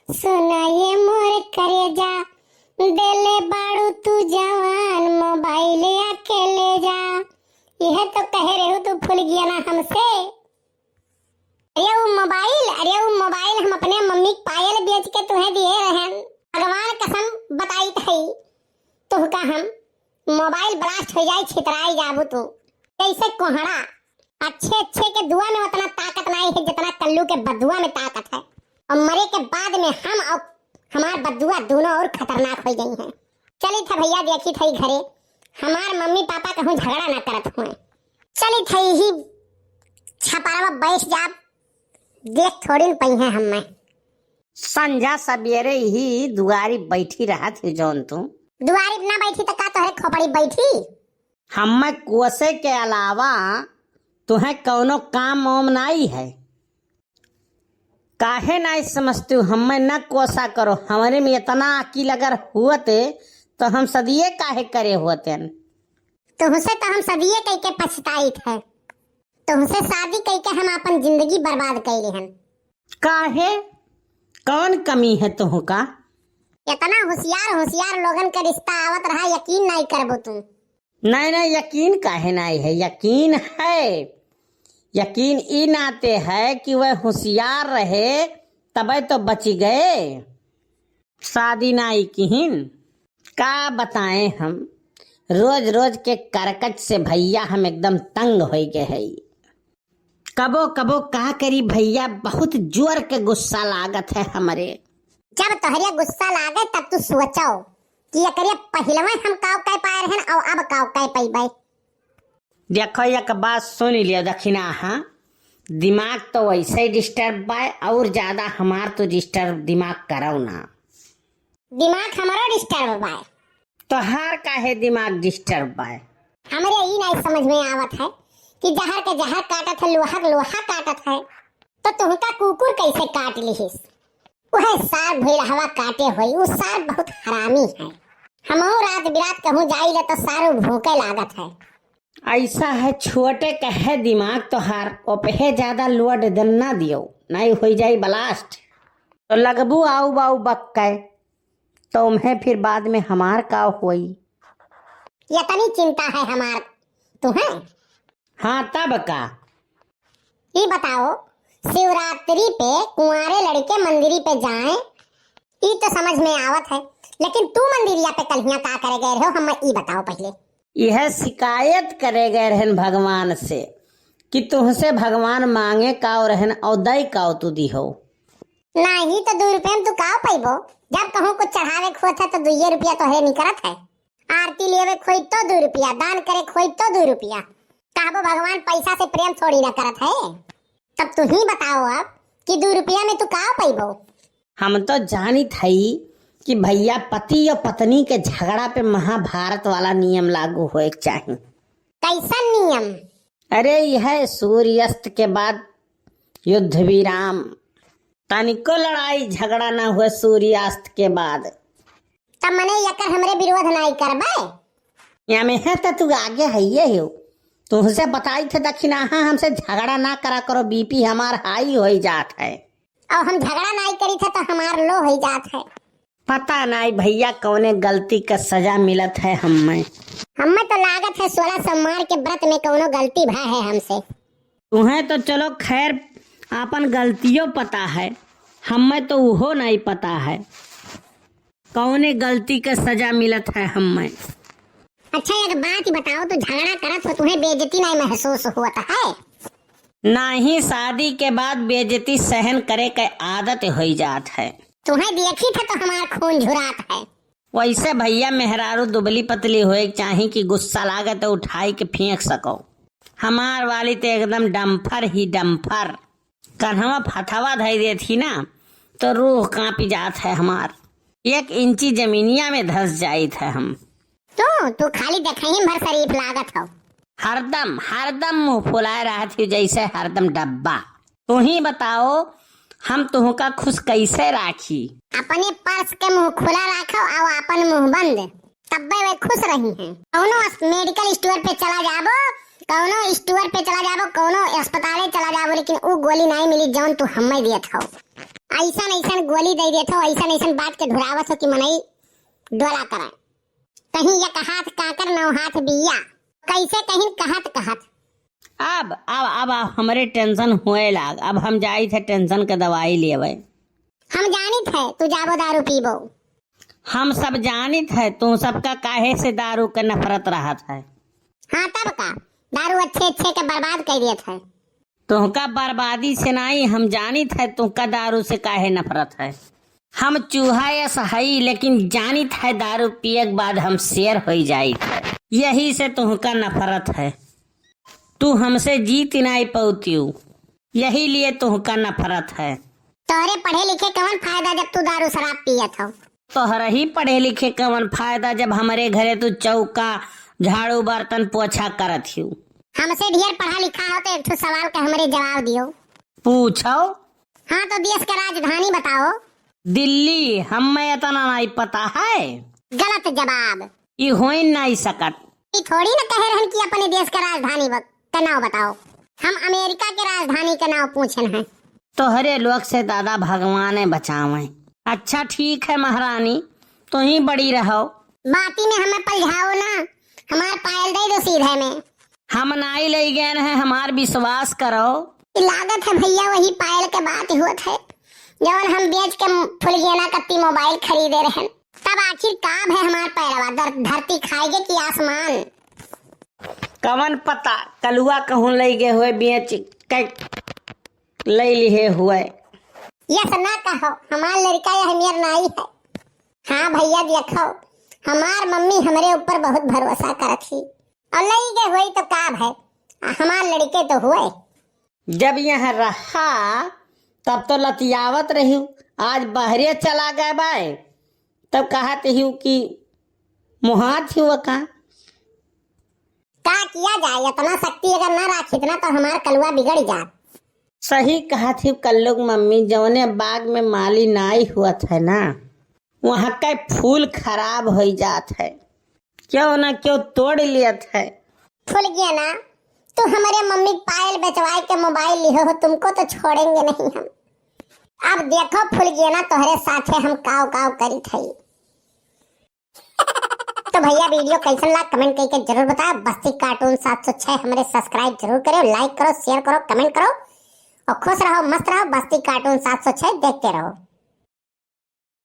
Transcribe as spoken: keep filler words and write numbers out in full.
सुना ये मोर करेजा, देले बाड़ू तू जवान, मोबाइल आके ले जा। यह तो कहे रहू तू फुलगियाना हमसे। अरे वो मोबाइल, अरे वो मोबाइल हम अपने मम्मी के पायल बेच के तुहे दिए रहन। भगवान कसम बताइत हई, तुहका हम मोबाइल ब्लास्ट हो जाए, छितराई जाबू तू जैसे कोहड़ा। अच्छे अच्छे के दुआ में उतना ताकत नहीं है जितना कल्लू के बदुआ में ताकत है। और मरे के बाद में हम और हमार बदुआ दोनों और खतरनाक हो गई हैं। चली था भैया, देखी थई घरे हमार मम्मी पापा कहूँ झगड़ा ना करत हुए। चली थई ही छपारवा बैठ जाब, देख थोड़ी न पई है हमें। संझा सबेरे ही दुआरी बैठी रहत ही जौन तू। दुआरी ना बैठी तो का तोहरे खोपड़ी बैठी? हमें कोसे के अलावा तुहें कौनो काम वाम नाई है। काहे नाई समझतू? हमें न कोसा करो, हमरे में इतना अकील अगर हुअते तो हम सदिये काहे करे होतेन। तुहसे तो हम सदिये कह के पछताइत है, तुहसे शादी कह के हम अपन जिंदगी बर्बाद कैले हन। काहे? कौन कमी है तुहका? इतना होशियार होशियार लोगन के रिश्ता आवत रहा, यकीन नाई करबो तू। नहीं नहीं, यकीन काहे नाई है? यकीन है, यकीन ई नाते है कि वह होशियार रहे तबे तो बची गए। शादी नाई किहिन। का बताएं हम, रोज रोज के करकट से भैया हम एकदम तंग होई गए हई। कबो कबो का करी भैया, बहुत जोर के गुस्सा लागत है हमरे। जब तोहरे गुस्सा लागे तब तू सोचो कि एकरे पहिलवे हम काव कह पाए रहन और अब काव कह पइबे। देखो एक बात सुन लियो दखिना, हाँ, दिमाग तो वैसे ही डिस्टर्ब बाय और ज्यादा हमार तो डिस्टर्ब दिमाग करो ना। दिमाग हमारा डिस्टर्ब बाय। तोहार काहे दिमाग डिस्टर्ब बाय? हमरे ई नहीं समझ में आवत है कि जहर के जहर काटत है, लोहा के लोहा काटत है, तो तुहका कुकुर कैसे काट लिहिस? वह सार भुइलहवा काटे होई, उ सार बहुत हरामी है। हमहू रात बिरात कहूँ जाइले तो सार भूखे लागत है। ऐसा है, छोटे कहे दिमाग तोहार, ओपहे ज्यादा लोड देन ना दियो, नहीं होई जाई ब्लास्ट। तो लगबू आऊ बाऊ बक्के, तो उम्हे फिर बाद में हमार का होई? यतनी चिंता है हमार तुहें? हाँ, तब का? ई बताओ, शिवरात्रि पे कुंवारे लड़के मंदिरी पे जाएं, ई तो समझ में आवत है, लेकिन तू मंदिरिया पे कल्हिया का करे गए रहो, हमें ई बताओ पहले। यह शिकायत करे गए रहन भगवान से कि तुहसे भगवान मांगे काव रहन और दई काव तू दिहो। नाही तो दू रुपया में तू काव पइबो? जब कहूँ कुछ चढ़ावे के होत है तो दुइये रुपया तोहरे निकरत है। आरती लेवे खोई तो दू रुपया, दान करे खोई तो दू रुपया। कहबो भगवान पैसा से प्रेम थोड़ी ना करत है। तब तू ही बताओ अब कि दू रुपया में तू काव पइबो? हम तो जानित हई कि भैया पति और पत्नी के झगड़ा पे महाभारत वाला नियम लागू होए के चाही। कैसन नियम? अरे यह सूर्यास्त के बाद युद्ध विराम, तनिको लड़ाई झगड़ा ना हुए सूर्यास्त के बाद। तब मने यकर हमरे विरोध नाई करबे? या में है तो तू आगे हइये हो, तुहसे बताई थे दखिनाहा हमसे झगड़ा ना करा करो, बीपी हमार हाई होई जात है। और हम झगड़ा नाई करी थे तो हमार लो होई जात है। पता नाई भैया कौने गलती का सजा मिलत है हमें। हमें तो लागत है सोलह सोमवार के व्रत में कौनो गलती भा है हमसे। तुम्हें तो चलो खैर आपन गलतियों पता है, हमें तो उहो नाई पता है कौने गलती का सजा मिलत है हमें। अच्छा एक बात बताओ, तू झगड़ा करत हो, तुम्हें बेइज्जती नाई महसूस होत है? नाही, शादी के बाद बेइज्जती सहन करे के आदत होई जात है। तुम्हें देखी थे तो हमार खून झुरात है। वैसे भैया मेहरारू दुबली पतली होए के चाही कि गुस्सा लागे तो उठाई के फेंक सको। हमार वाली तो एकदम डम्फर ही डम्फर, कन्हवा फथवा धई देत ही ना तो रूह कांपी जात है हमार, एक इंची जमीनिया में धस जाइत है हम। तू तू खाली देखही भर शरीफ लागत हो। हरदम हरदम मुंह फुलाए रहत ही जैसे हरदम डब्बा। तू ही बताओ हम तुहका खुश कैसे राखी? अपने पर्स के मुंह खुला राखो और अपन मुंह बंद, तब्बे वे खुश रही हैं। कौनो अस-, मेडिकल स्टोर पे चला जाबो, कौनो स्टोर पे चला जाबो, कौनो अस्पताले चला जाबो, लेकिन उ गोली नहीं मिली जौन तू हमें दियत हो। अइसन अइसन गोली दइ देत हो, अइसन अइसन बात के धुरावत हो कि मनई डोला करे। कहीं एक हाथ काकर नौ हाथ बिया, कैसे कहीं कहत कहत। अब, अब, अब, अब हमरे tension होए लाग। अब हम जाइत है tension के दवाई लेवे। हम जानित है तू जाबो दारू पीबो। हम सब जानित है तू सबका काहे से दारू के नफरत रहत है। हाँ तब का, दारू अच्छे अच्छे के बर्बाद कर देत है। तुहका बर्बादी से नाई, हम जानित है तुहका दारू से काहे नफरत है। हम चूहा यस हई, लेकिन जानित है दारू पिए के बाद हम शेर होई जाइत है, यही से तुहका नफरत है। तू हमसे जीत नाई पौतियू, यही लिए तुहका नफरत है। तोहरे पढ़े लिखे कवन फायदा जब तू दारू शराब पियत हो? तोहरा ही पढ़े लिखे कवन फायदा जब हमरे घरे तू चौका, झाड़ू, बर्तन, पोछा करत हियू। हमसे ढेर पढ़ा लिखा हो तो एक ठो सवाल का हमरे जवाब दियो। पूछो। हाँ तो देश का राजधानी बताओ। दिल्ली। हमें इतना नहीं पता है। गलत जवाब। ई होइन नहीं सकत। ई थोड़ी न कहे रहन कि अपने देश का राजधानी ब-, का नाव बताओ। हम अमेरिका के राजधानी का नाव पूछन हैं। तोहरे लोग से दादा भगवाने बचावे। अच्छा ठीक है महारानी, तुही बड़ी रहो। बाती में हमें पलझाओ ना, हमार पायल दे दो सीधे में। हम नाई लई गए हैं, हमार विश्वास करो। ई लागत है भैया वही पायल के बात होत है, जवन हम बेच के फुलगेना कत्ती मोबाइल खरीदे रहन। तब आखिर का भय हमार पैरवा, दर-, धरती खाएगे कि आसमान? कवन पता कलुआ कहूँ लई गए हुए बेच के लई लिहे हुए। यस ना कहो, हमार लड़का यह मेर नाई है। हाँ भैया देखो, हमार मम्मी हमरे ऊपर बहुत भरोसा करत ही और लई गए हुई तो का भय, आ हमार लड़के तो हुए। जब यहाँ रहा तब तो लतियावत रही, आज बहरे चला गए बाय तब कहत ही कि मुहात ही वो का। का किया जाए, इतना शक्ति अगर ना राखी इतना तो हमार कलुआ बिगड़ जात। सही कहत ही कल्लुक मम्मी, जौने बाग में माली नाई हुअत है ना, वहाँ के फूल खराब होई जात है, क्यों ना क्यों तोड़ लियत है। फुलगेना, तू हमरे मम्मी के पायल बेचवाए के मोबाइल लिहो हो, तुमको तो छोड़ेंगे नहीं हम। अब देखो फुलगेना तोहरे साथे हम काव काव करित हई। तो भैया वीडियो कैसन लाग कमेंट करके जरूर बताओ। बस्ती कार्टून सात सौ छह हमरे सब्सक्राइब जरूर करो, लाइक करो, शेयर करो, कमेंट करो और खुश रहो, मस्त रहो। बस्ती कार्टून सात सौ छह देखते रहो।